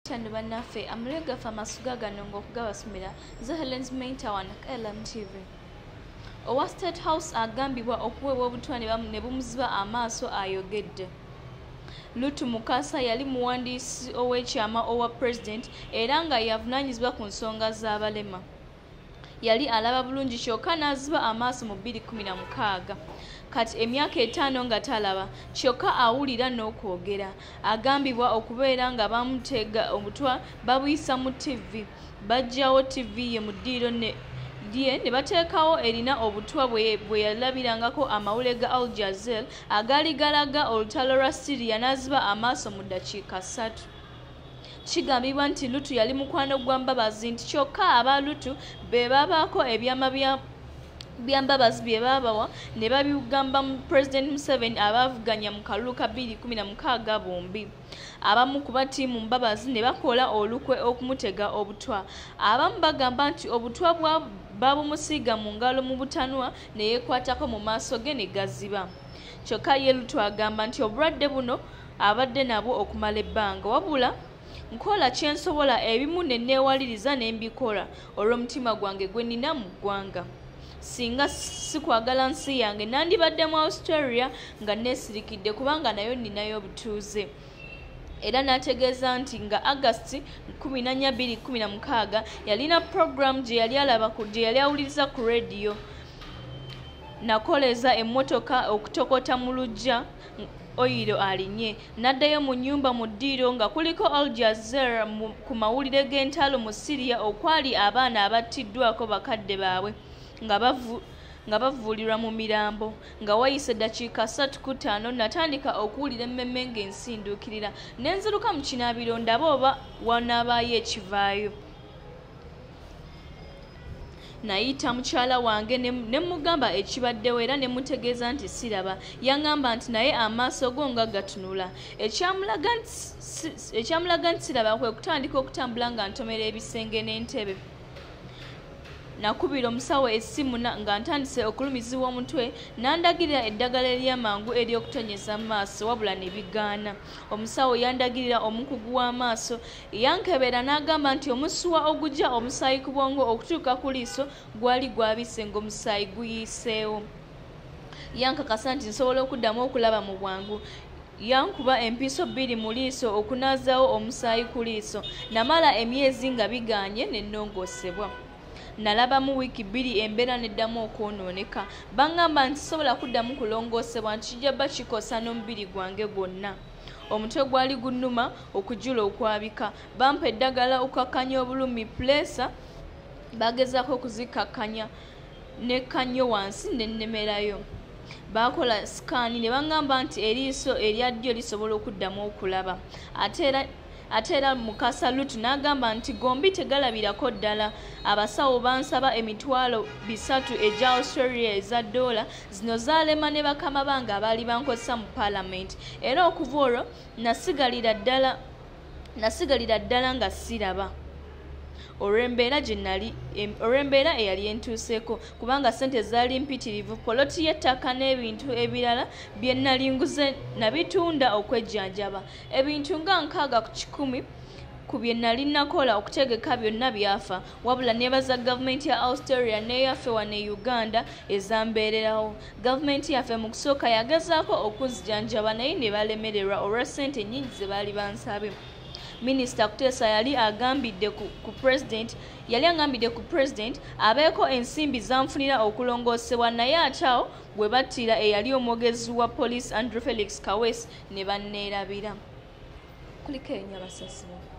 Kyano bannaffe amulwe gaffe amasuga gano ng'okugabasomera nze Helen's Mentor wano ku LMTV. Owa State House agambibwa okuweebwa obutwa ne bumuziba amaaso ayogedde. Lutu Mukasa yali muwandiisi ow'ekyama owa Pulezidenti era nga y'avunaanyizibwa ku nsonga z'abalema. Yali alaba bulungi kyokka n'aziba amaaso mu 2016. Kati emyaka 5 nga talaba kyokka awulira n'okwogera. Agambibwa okubeera nga bamutega obutwa babuyisa mu TV. Baggyawo TV ye mu ddiiro lye ne bateekawo erina obutwa bwe yalabirangako amawulire ga Al Jazeera agaali galaga olutalo lwa Syria n'aziba amaaso mu ddakiika 3. Kigambibwa nti Lutu yali mukwano gwa Mbabazi nti kyokka aba Lutu be babaako ebyama bya Mbabazi bye baabawa ne babigamba Pulezidenti Museveni abaavuganya mu kalulu ka 2016 bombi. Abamu ku battiimu Mbabazi ne bakola olukwe okumutega obutwa. Abamu bagamba nti obutwa babumusiiga mu ngalo mu butanwa ne yeekwatako mu maaso ge ne gaziba. Kyokka ye Lutu agamba nti obulwadde buno abadde nabwo okumala ebbanga, wabula nkola kye nsobola ebimu ne neewaliriza ne mbikola olw'omutima gwange gwe nnina mu ggwanga. Singa sikwagala nsi yange nandibadde mu Australia nga neesirikidde kubanga nayo nninayo obutuuze. Era n'ategeeza nti nga August 14, 2016 yalina pulogulaamu gye yali alaba gye yali awuliriza ku rediyo. Nakoleza emmotoka okutokota mu luggya oyiro alinye n'addayo mu nnyumba mu ddiiro nga kuliko Al Jazeera ku mawulire g'entalo mu Syria okwali abaana abattiddwako bakadde baabwe nga bavuulirwa mu mirambo. Nga wayise eddakiika 3 ku 5 natandika okuwulira emmeme ng'ensinduukirira ne nziruka mu kinaabiro ndabe oba wanaabaayo ekivaayo. Nayita mukyala wange ne mugamba ekibaddewo era ne mutegeeza nti siraba. Yaŋŋamba nti naye amaaso go nga gatunula. Ekyamulaga nti siraba kwe kutandika okutambula nga ntomera ebisenge n'entebe. Nakubira omusawo essimu nga ntandise okulumizibwa omutwe n'andagirira eddagala ery'amangu ery'okutonyeza mu maaso wabula ne bigaana. Omusawo yandagirira omukugu w'amaaso yankebera n'agamba nti omusuwa ogujja omusaayi ku bwongo okutuuka ku liiso gwali gwabise ng'omusaayi guyiiseewo. Yankakasa nti nsobola okuddamu okulaba mu bwangu. Yankuba empiso 2 mu liiso okunaazaawo omusaayi ku liiso. Namala emyezi nga bigaanye ne nnongoosebwa. Nalabamu wiiki 2 embeera n'eddamu okwonooneka. Baŋŋamba nti sisobola kuddamu kulongoosebwa nti kijja bba kikosa n'omubiri gwange gwonna. Omutwe gwali gunnuma okujula okwabika. Bampa eddagala okukakkanya obulumi puleesa bagezaako okuzikakkanya nekka nnyo wansi ne nnemerayo. Baakola sikaani ne baŋŋamba nti eriiso erya ddyo lisobola okuddamu okulaba. Ate era Mukasa Lutu n'agamba nti gombi tegalabirako ddala. Abasawo bansaba 300,000 egya Australia eza ddoola. Zino zaalema ne bakama bange abaali bankozesa mu Paalamenti. Era okuva olwo nasigalira ddala nga siraba olw'embeera eyali entuuseeko kubanga ssente zaali mpitirivu. Poloti y'ettaka n'ebintu ebirala bye nali nguze nabitunda okwejjanjaba. Ebintu nga 60% ku bye nali nakola okutegeka byonna byafa. Wabula neebaza gavumenti ya Australia n'eyaffe wano e Uganda ezambeererawo. Gavumenti yaffe mu kusooka yagezaako okunzijanjaba naye ne balemererwa olwa ssente nnyingi ze baali bansabye. Minisita Kuteesa yali agambidde ku Pulezidenti abeeko ensimbi zanfunira okulongoosebwa naye ate awo bwe battira eyali omwogezi wa poliisi Andrew Felix Kaweesi ne banneerabira. Kuliko erinnya Basasiro.